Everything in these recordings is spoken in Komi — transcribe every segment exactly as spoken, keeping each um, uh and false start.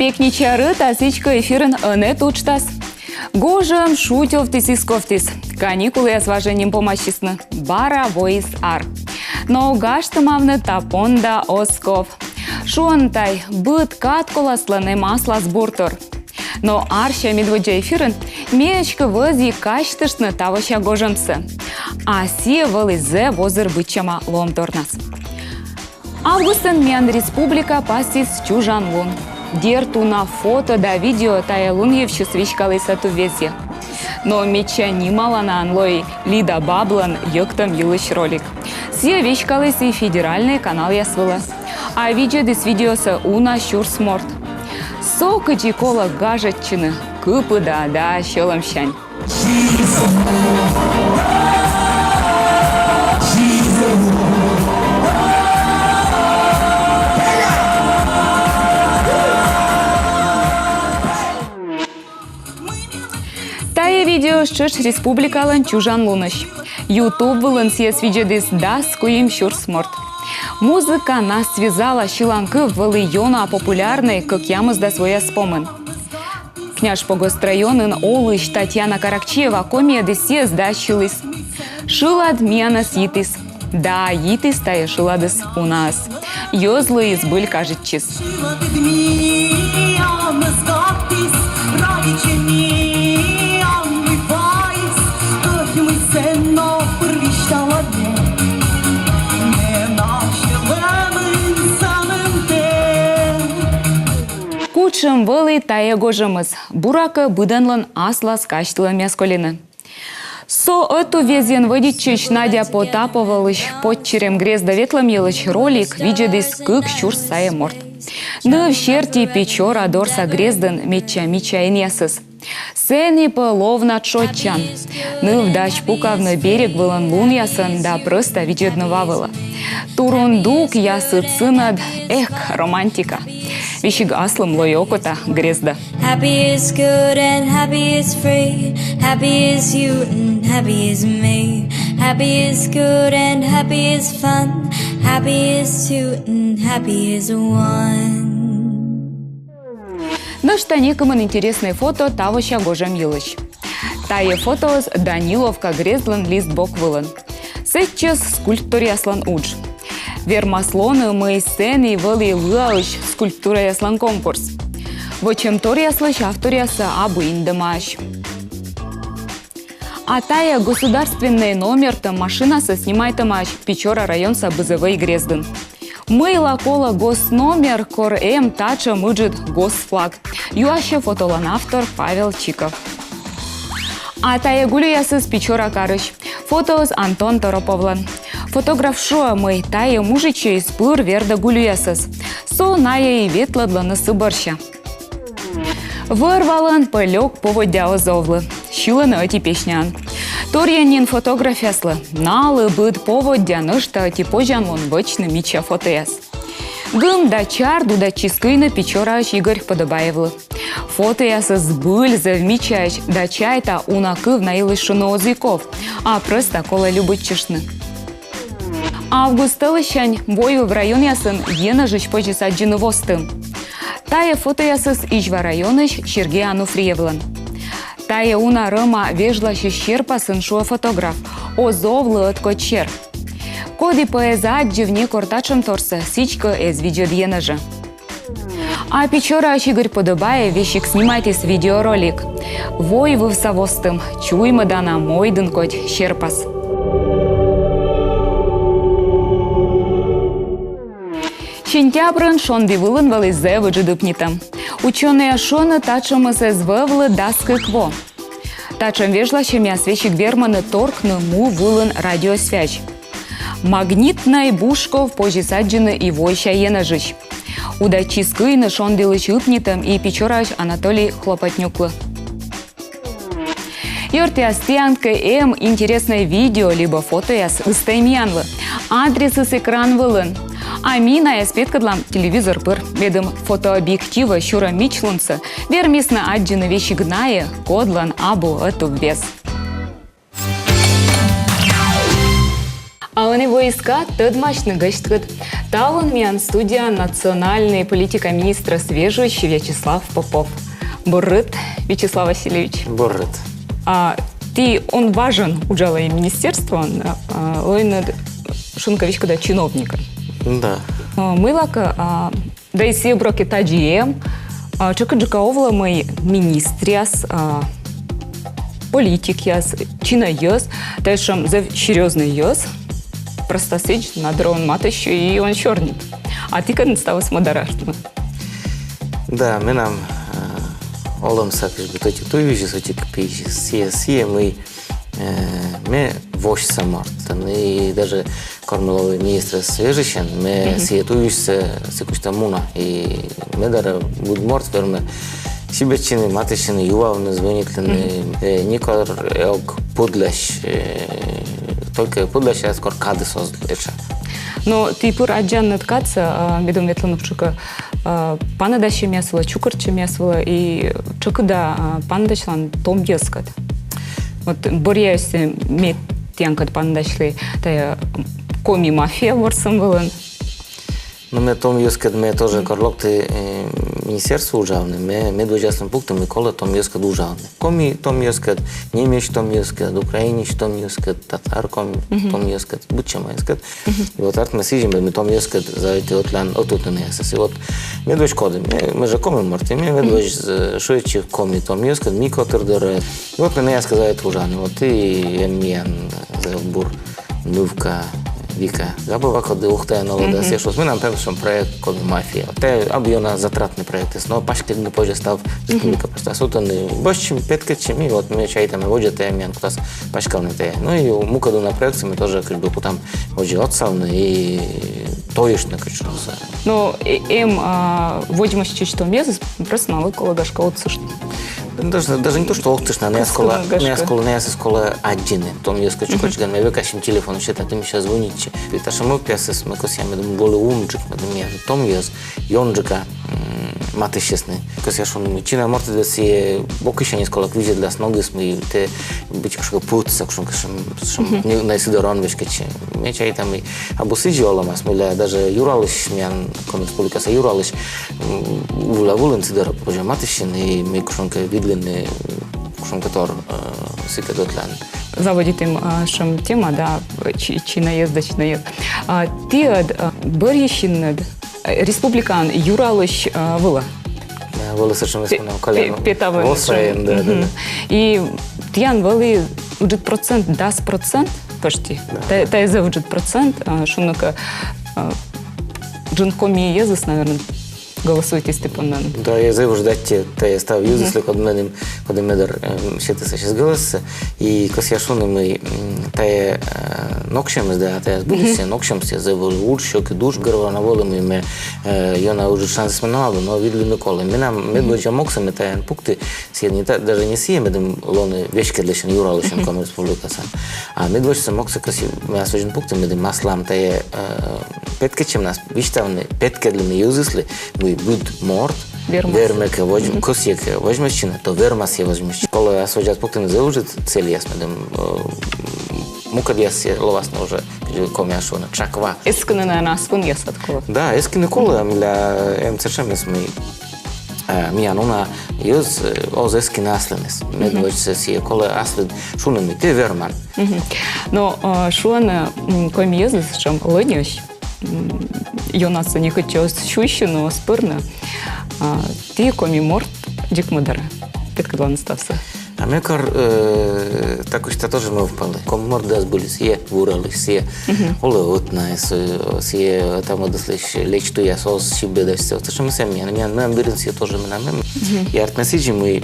Пекнича рыт, а сідзкӧ эфирын ӧнія уджтас. Гожӧм шутёвтіс-исковтіс. Каникулъяс важӧн нин помасисны. Бара воис ар. Но гажтӧмавны та понда оз ков. Шуӧны тай, быд кад коласлӧн эм аслас буртор. Но арся медводдза эфирын ме эськӧ вӧзйи казьтыштны тавося гожӧмсӧ. А сійӧ вӧлі зэв озыр быдсяма лоӧмторнас. Августын миян республика пасйис чужан лун. Дерт, уна фото да видео тайӧ лун йывсьыс веськаліс ӧтуввезйӧ. Но медся нималанаӧн лои Лида Баблӧн йӧктӧм йылысь ролик. Сійӧ веськаліс и федеральнӧй каналъяс вылӧ. А видзӧдіс видеосӧ уна сюрс морт. Со кыдзи колӧ гажӧдчыны, кыпыда да сьӧлӧмсянь. Тайӧ видео тшӧтш республикалӧн чужан лунысь. Ютуб вылын сійӧс видзӧдіс дас куим сюрс морт. «Музыка нас связала» сьыланкыв вӧлі ёна популярнӧй кӧкъямысдас вояс помын. Княжпогост районын олысь Татьяна Каракчиева комиӧдіс сійӧс да сьыліс: «Шылад миянӧс йитіс». Да, йитіс тайӧ шыладыс унаӧс. Йӧзлы и збыль кажитчис. Кутшӧм вӧлі тайӧ гожӧмыс? Буракӧ, быдӧнлӧн аслас казьтылӧмъяс колины. Со ӧтуввезйӧн вӧдитчысь Надя Потаповалысь Подчерем грездӧ ветлӧм йылысь ролик видзӧдіс кык сюрс сайӧ морт. Ныв серти Печора дорса грездын медся мича инъясыс. Сэні пӧ ловна тшотчан. Ныв дась пукавны берег вылын лунъясӧн да прӧста видзӧдны ва вылӧ. Турундук, ясыд сынӧд, эх, романтика. Весиг аслым лои окота грездӧ. Happy is good and happy is free. Happy is you and happy is me. Happy is good and happy is fun. Happy is two and happy is one. Нӧшта некымын интереснӧй фото тавося гожӧм йылысь. Тайӧ фотоыс Даниловка грездлӧн листбок вылын. Сэтчӧс скульпторъяслӧн удж. Вермас лоны, мый сэні вӧлі лыаысь скульптураяслӧн конкурс. Вӧчӧмторъяслысь авторъясӧс абу индӧмаӧсь. А тайӧ государственнӧй номертӧм машинасӧ снимайтӧмаӧсь Печора районса Бызӧвӧй грездын. Мыйла колӧ госнометр, кор эм татшӧм ыджыд госфлаг? Юасьӧ фотолӧн автор Павел Чиков. А тайӧ гуляясыс Печора карысь. Фотоыс Антон Тороповлӧн. Фотограф шуӧ, мый тайӧ мужичӧ эз пыр вердӧ гуляясӧс. Со найӧ и ветлӧдлӧны сы бӧрся. Вӧр-валӧн пӧ лёк поводдя оз овлы. Сьылӧны ӧти песняӧн. Торйӧн нин фотографъяслы. Налы быд поводдя нӧшта ӧти позянлун вӧчны мича фотояс. Гым да чард удайтчис кыйны Печораысь Игорь Подобаевлы. Фотоясыс збыль зэв мичаӧсь да, чайта, уна кыв на йылысь шуны оз и ков, а прӧста колӧ любуйтчыштны. Август тӧлысянь Войвыв районъясын енэжысь позис аддзыны востым. Тайӧ фотоясыс Изьва районысь Сергей Ануфриевлӧн. Тайӧ уна рӧма вежласьысь серпасын, шуӧ фотограф, оз овлы ӧткодь сер. Коді пӧ эз аддзыв некор татшӧмторсӧ, сідзкӧ эз видзӧд енэжӧ. А Печораысь Игорь Подобаев весиг снимайтіс видеоролик. Войвывса востым, чуймӧдана мойдын кодь серпас. Сентябрын шонді вылын вӧлі зэв ыджыд ыпнитӧм. Учёнӧйяс шуӧны, татшӧмыс эз вӧвлы дас кык во. Татшӧм вежласьӧмъяс весиг вермӧны торкны му вылын радиосвязь. Магнитнӧй бушков позис аддзыны и Войся енэжысь. Удайтчис кыйны шонділысь ыпнитӧм и Печораысь Анатолий Хлопотнюклы. Ёртъяс, тіян кӧ эм интереснӧй видео либӧ фотояс, ыстӧй миянлы. Адресыс экран вылын. А ми найӧс петкӧдлам телевизор пыр, медым фотообъективӧ сюрӧм мичлунсӧ вермисны аддзыны весиг найӧ, кодлӧн абу ӧтуввез. А ӧні воис кад тӧдмасьны гӧсьткӧд. Талун миян студияын национальнӧй политика министрӧс вежысь Вячеслав Попов. Бур рыт, Вячеслав Васильевич. Бур рыт. А, ті он важӧн уджалӧй министерствоын, а, лоинныд, шуны кӧ, веськыда чиновникӧн. Да. А, мыйлакӧ, а, да и сійӧ, буракӧ, тадзи эм, а, тшӧкыдджыка овлӧ, мый министръяс, а, политикъяс, чинӧ йӧз, тайӧ сэтшӧм зэв серьёзнӧй йӧз, просто сідз на дорын матыстчӧ и он сёрниӧ. А тікӧд ставыс мӧдарӧ аштмӧ. Да, менам, э, олӧмса, кыдз бы, ӧти туйвизьыс, ӧти пиысь сійӧ, сійӧ, мый, э, ме восьса морт. И даже кор ме лои министрӧс вежысьӧн, ме сійӧ туйвизьсӧ сы кузьтӧм муна. И ме дорӧ быд морт вермӧ сибӧдчыны, матыстчыны, юавны, звӧнитлыны, э, некор ог пӧдлась, э, только пӧдлассяс, кор кадыс оз этша. Но ті пыр аддзанныд кадсӧ, а, медым ветлыны кутшӧмкӧ, а, паныдасьӧмъяс вылӧ, чукӧртчӧмъяс вылӧ, и тшӧкыда, а, паныдасьлан том йӧзкӧд. Вот бӧръяысь ме тіянкӧд паныдасьлі тайӧ коми мафия ворсӧм вылын. Ну, ме том йӧзкӧд, ме тоже кор локті, э, министерствоӧ уджавны, ме медводдзаыслӧн пукті, мый колӧ том йӧзкӧд уджавны. Коми том йӧзкӧд, немеч том йӧзкӧд, украинеч том йӧзкӧд, татар коми том йӧзкӧд, быдсяма йӧзкӧд. И вот артмӧ сідзи, мый том йӧзкӧд заводиті ӧтлаын ӧтувтны наясӧс. И вот медводз коді, ме, ме жӧ коми морт, и ме медводз, э, шыӧдчи коми том йӧзкӧд, ми котыр дорӧ. И вот ме наяскӧд заводиті уджавны, вот и эм миян, э, зэв бур нывка Вика Габова, коді Ухтаын олӧ да, сійӧ шуис, менам пемсьӧм проект «Коми мафия». Тайӧ абу ёна затратнӧй проектыс, но паськӧдны позьӧ став республика пасьтас. Вот ӧні босьтчим, петкӧдчим, и вот ме чайта, мый водзӧ тайӧ миян кутас паськавны тайӧ. Ну и мукӧд уна проектсӧ ми тоже, кыдз бы, кутам водзӧ отсавны и тойыштны, кыдз шуасны. Но, э, эм, а, водзмӧстчысь том йӧзыс, просто налы колӧ, гашкӧ, отсыштны. Даже, даже не то, что отсыштны, наяс колӧ, наяс колӧ, наясӧс колӧ аддзыны. Том йӧзкӧд чукӧртчигӧн ме век ассьым телефон сета, ті мися, звӧнитчӧ. И татшӧм мӧвпъясыс, ме кӧсъя, медым вӧлі унджык, медым миян том йӧз ёнджыка, м, матыстчисны. Кӧсъя шуны, мый чина мортыд вӧсна бокысь нин колӧ видзӧдлас ногыс, мый тэ быттьӧ кутшӧмкӧ пӧдсӧ, кутшӧмкӧ сэтшӧм, сэтшӧм, не, на сы дорӧ он веськӧдчы. Ме чайта, мый абу сідзи олӧмас, мыйла даже Юралысь, миян Коми Республикаса Юралысь, м, вылӧ, вылын сы дорӧ позьӧ матыстчыны, и мый кутшӧмкӧ видлыны, кутшӧмкӧ тор, э, сыкӧд ӧтлаын. Заводитім, а, сэтшӧм тема, да, чи-, чина йӧз да чина йӧз. А, ті ӧд, а, бӧрйысинныд, э, республикаын Юралысь, а, вылӧ. Да, вӧлі сэтшӧм, пе-, пе-, петавын. Восаен, да, да, да. И тіян вӧлі ыджыд процент, дас процент почти. Да. Та-, тайӧ зэв ыджыд процент, а, шуны кӧ, а, джын коми йӧзыс, наверно, голосуйтіс ті поннад. Да, я зэв ыджыд аттьӧ тайӧ став йӧзыслы, кодъяс медым, кодъяс ме дорӧ, эм, сетісны ассьыс гӧлӧссӧ. И кӧсъя шуны, мый, м, тайӧ, э, ноксьӧмыс, да, тайӧ збыльысь ноксьӧмыс зэв вӧлі удж, сьӧкыд удж, гӧгӧрвоана вӧлі, мый ме, э, ёна ыджыд шансыс менам абу, но видлыны колӧ. Менам медводдза могсӧ, ме тайӧн пукті, сійӧ не та-, даже не сійӧ, медым лоны веськӧдлысьӧн, Юралысьӧн Коми Республикасӧ. А медводдза могсӧ кӧсъя ме ас водзын пукті, медым аслам тайӧ, э, петкӧдчӧмнас висьтавны, петкӧдлыны йӧзыслы, мый быд морт вермас, вермӧ кӧ водз-, кӧсйӧ кӧ водзмӧстчыны, то вермас и водзмӧстчыны. Колӧ ас водзас пуктыны зэв ыджыд цельяс, медым, э, мукӧдъяс лоасны уже, кыдзи комиӧн шуӧны, тшаква. Эскыны, наверно, ас вынъясад колӧ. Да, эскыны колӧ, мыйла эм сэтшӧмыс, мый, э, миян уна йӧз, э, оз эскыны аслыныс. Медводз сійӧ колӧ аслыд шуны, мый тэ верман. Но, э, шуӧны, м, коми йӧзыс сэтшӧм лӧньӧсь, м, ёнасӧ некытчӧ оз сюйсьыны, оз пырны. А ті, коми морт, дзик мӧдарӧ петкӧдланныд ставсӧ. А ме кор, э, та кузьта тоже мӧвпалі. Коми морт да збыльысь, сійӧ вуралысь, сійӧ олӧ ӧтнасӧ, сійӧ ӧта-мӧдыслысь лечтуяс оз сибӧдасьсӧ. Сэтшӧмыс эм миян, миян, миян дырйи сійӧ тоже менам эм. И артмӧ сідзи, мый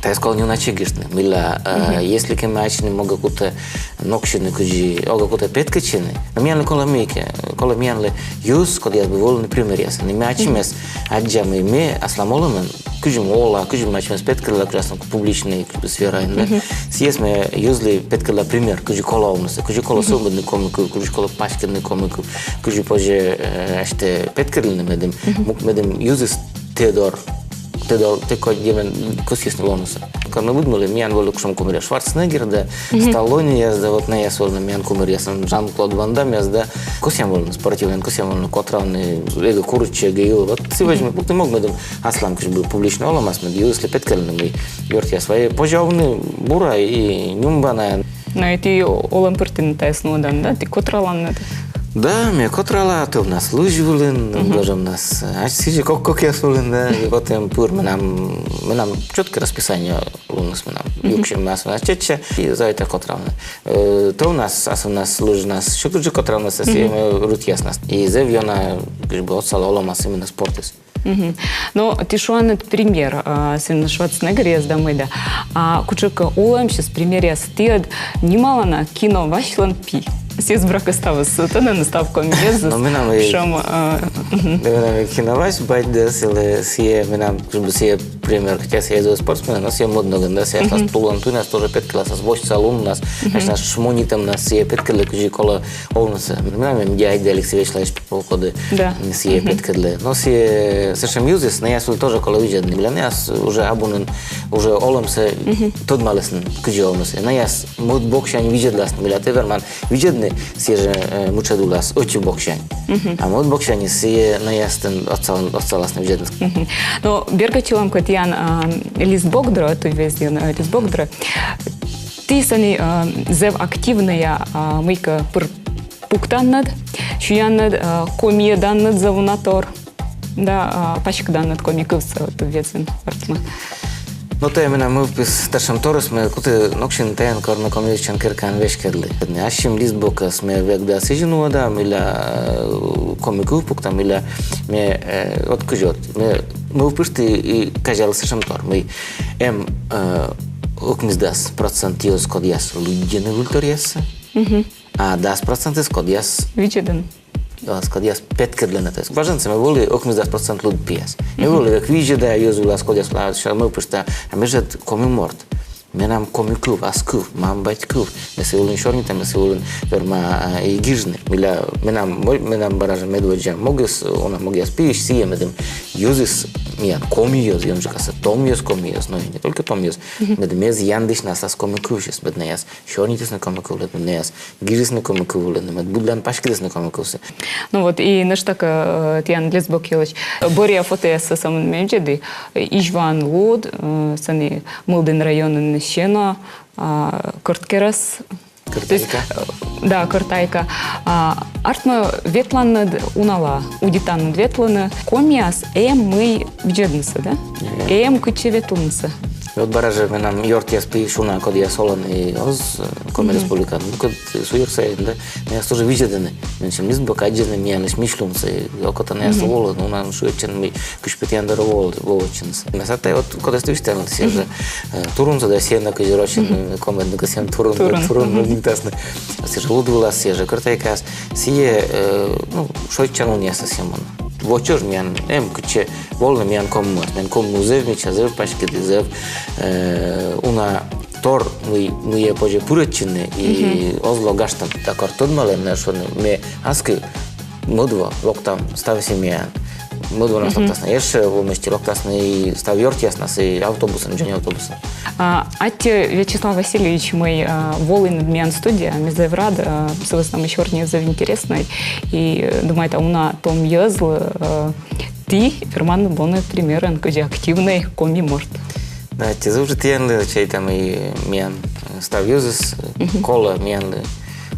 тайӧс колӧ нин ачыд гижны. Мыйла, э, если кӧ ме ачым ог кутӧ ноксьыны кыдзи, ог кутӧ петкӧдчыны. Но миянлы колӧ мыйкӧ, колӧ миянлы йӧз, кодъяс бы вӧліны примеръясӧн. И ме ачымӧс аддза, мый ме аслам олӧмӧн, кыдзи ме ола, кыдзи ме ачымӧс петкӧдла, кыдзи аслам публичнӧй, кыдзи бы сфераын, да. Сійӧс ме йӧзлы петкӧдла пример, кыдзи колӧ овнысӧ, кыдзи колӧ сӧвмӧдны коми кыв, кыдзи колӧ паськӧдны коми кыв, кыдзи позьӧ, э, асьтӧ петкӧдлыны, медым, мук-, медым йӧзыс тэ дор Тэ дол, тэ кодь, дерт, кӧсйис нин лоны сійӧ. Кор ми быдмылім, миян вӧлі кутшӧм кумиръяс: Шварценеггер да, Сталлонеяс да, вот найӧ вӧліны миян кумиръяс, Жан-Клод Ван Даммъяс да. Кӧсъям вӧліны спортивнӧя, кӧсъям вӧліны котравны, эгӧ куритчӧ, эгӧ юӧ. Вот сы вӧсна ми пуктім ог медым аслам кыдз бы публичнӧй олӧмас, мед йӧзыслы петкӧдлыны, мый ёртъяс вайӧ позьӧ овны бура и нюмбана. Но и тэ олӧм пыр тэн тайӧс нуӧдан, да? Тэ котралан нин? Да, ме котрала, тӧвнас лызь вылын, гажӧмнас ачыс сідзи кок-кокъяс вылын, да, и вот эм пыр менам, менам чёткӧй расписание луныс менам. Юксьӧм ме асывнас чечча и заводита котравны. Э, тӧвнас асывнас лызьнас сьӧкыдджык котравнысӧ, сійӧ ме рытъяснас. И зэв ёна кыдз бы отсалӧ олӧмас именно спортыс. Но тэ шуан, пример, а, сэн Шварценеггеръяс да мый да. А кутшӧмкӧ олӧмсьыс примеръяс тіян нималана Кино Васьлӧн пи. Сійӧс, буракӧ, ставыс тӧдӧны, став комиӧс. Но менам и шуам, а, мгм. Да, менам и Кино Вась бать да, сійӧ, сійӧ менам, кыдз бы сійӧ пример, хотя сійӧ зэв спортсмен, но сійӧ мӧд ногӧн да, сійӧ аслас тулан туйнас тоже петкӧдлас, аслас вочса луннас, аслас шмонитӧмнас сійӧ петкӧдлӧ, кыдзи колӧ овнысӧ. Менам эм дядьда Алексей Вячеславович Полкоды. Да. Сійӧ петкӧдлӧ. Но сійӧ сэтшӧм йӧзыс, найӧс вӧлі тоже колӧ видзӧдны. Мыйла найӧ уже абу нин, уже олӧмсӧ тӧдмалісны, кыдзи овнысӧ. Найӧс мӧд боксянь видзӧдласны, мыйла тэ верман видзӧдны сійӧ жӧ, э, мытшӧд улас ӧти боксянь. А мӧд боксянь сійӧ найӧс тэн отсал-, отсаласны видзӧдны. Но бергӧдчылам кӧ тіян, а, листбок дорӧ, туй везйын, э, листбок дорӧ. Ті сэні, а, зэв активнӧя, а, мыйкӧ пыр пуктанныд, сюянныд, а, комиӧданныд зэв уна тор. Да, а, паськӧданныд коми кывсӧ, вот, везйын артмӧ. Но тайӧ менам мӧвпыс, татшӧм торыс ме куті ноксьыны тайӧн, кор ме «Коми вежсянь» керкаӧн веськӧдлі. Ассьым листбокъяс ме век да сідзи нуӧда, мыйла, э, коми кыв пукта, мыйла ме, э, вот кыдз вот, ме мӧвпышті и казялі сэтшӧм тор, мый эм, э, ӧкмысдас процент йӧз, кодъяс лыддьӧны выльторъяссӧ, а дас процентыс, кодъяс видзӧдӧны. Да, кодъяс петкӧдлӧны. То есть важӧн сэн ме вӧлі ӧкмысдас процент лыдпиыс. Ме вӧлі век видзӧда йӧз вылас, кодъяс вылас мӧвпышта, а ме жӧ ӧд коми морт. Менам коми кыв, ас кыв, мам-бать кыв. Ме сы вылын сёрнита, ме сы вылын верма, а, и гижны. Мыйла менам, мо-, менам бара жӧ медводдза могыс, уна могъяс пиысь сійӧ, медым йӧзыс миян, коми йӧз, ёнджыкасӧ том йӧз, коми йӧз, но и не только том йӧз, медым эз яндысьны аслас коми кывсьыс, мед найӧ сёрнитісны коми кывлӧн, мед найӧ гижисны коми кыв вылын, мед быдлаын паськӧдісны коми кывсӧ. Ну вот, и нӧшта кӧ, э, тіян листбок йылысь. Бӧръя фотояссӧ сӧмын ме видзӧді, э, Изьваын луд, э, сэні Мылдін районын сено, а, кӧрткерӧс. То есть, кӧртайка. Э, да, кӧртайка. А, артмӧ, ветланныд унала, удитанныд ветлыны. Комиас эм мый видзӧднысӧ, да? Эм. Эм кытчӧ ветлынысӧ. Вот бара жӧ менам ёртъяс пиысь уна, кодъяс олӧны и оз, э, Коми Республикаын, мукӧд суйӧр сайын, да, найӧс тоже видзӧдӧны. Менсьым листбок аддзӧны миянлысь мичлунсӧ, и окота найӧс волӧны, унаӧн шыӧдчӧны, мый кыдз пӧ тіян дорӧ волӧ-, волӧдчынысӧ. Ме сэтӧн вот кодӧс тӧдыштан, вот сійӧ жӧ, э, турунсӧ да сеӧ, кыдзи рочӧн, э, комиӧдны кӧ сеӧ турун, турун, турун, мгм, нуӧдасны. Сійӧ жӧ луд вылас, сійӧ жӧ кӧртайкаас, сійӧ, э, ну, шойччан унъясыс сӧмын. Во чӧж миян эм кытчӧ волыны миян комиӧс. Миян коми зэв мича, зэв паськыд и зэв, э, уна тор, мый, мыйӧ позьӧ пырӧдчыны и оз ло гажтӧм. Да кор тӧдмалӧны, шуӧны, ме аски мӧд во локтам став семьяӧн. Мӧд вонас локтасны ещӧ, во мысти локтасны и став ёртъяснас, и автобусын, дзонь автобусын. А, аттьӧ, Вячеслав Васильевич, мый, а, волін миян студияӧ, ми зэв рад, а, сы вӧсна мый сёрни зэв интереснӧй. И, э, думайта, уна том йӧзлы, э, ті верманныд лоны примерӧн, кыдзи активнӧй коми морт. Да, аттьӧ зэв ыджыд тіянлы, чайтам, и миян, э, став йӧзыс, э, колӧ миянлы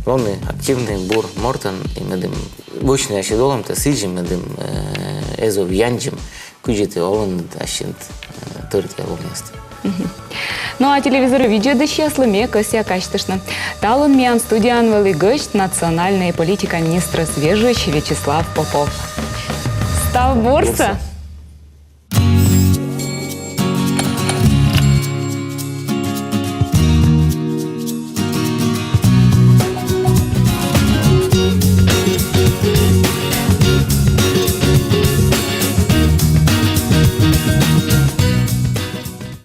лоны активнӧй, бур мортӧн, и медым вӧчны ассьыд олӧмтӧ сідзи, медым, э, эз вӧв яндзим, кыдзи тэ оланныд ассьыд, э, тӧрыт лунъястӧ. Ну, а телевизор видзӧдысьяслы ме кӧсъя казьтыштны. Талун миян студияын вӧлі гӧсьт, национальнӧй политика министрӧс вежысь Вячеслав Попов. Став бурсӧ! Бурсӧ!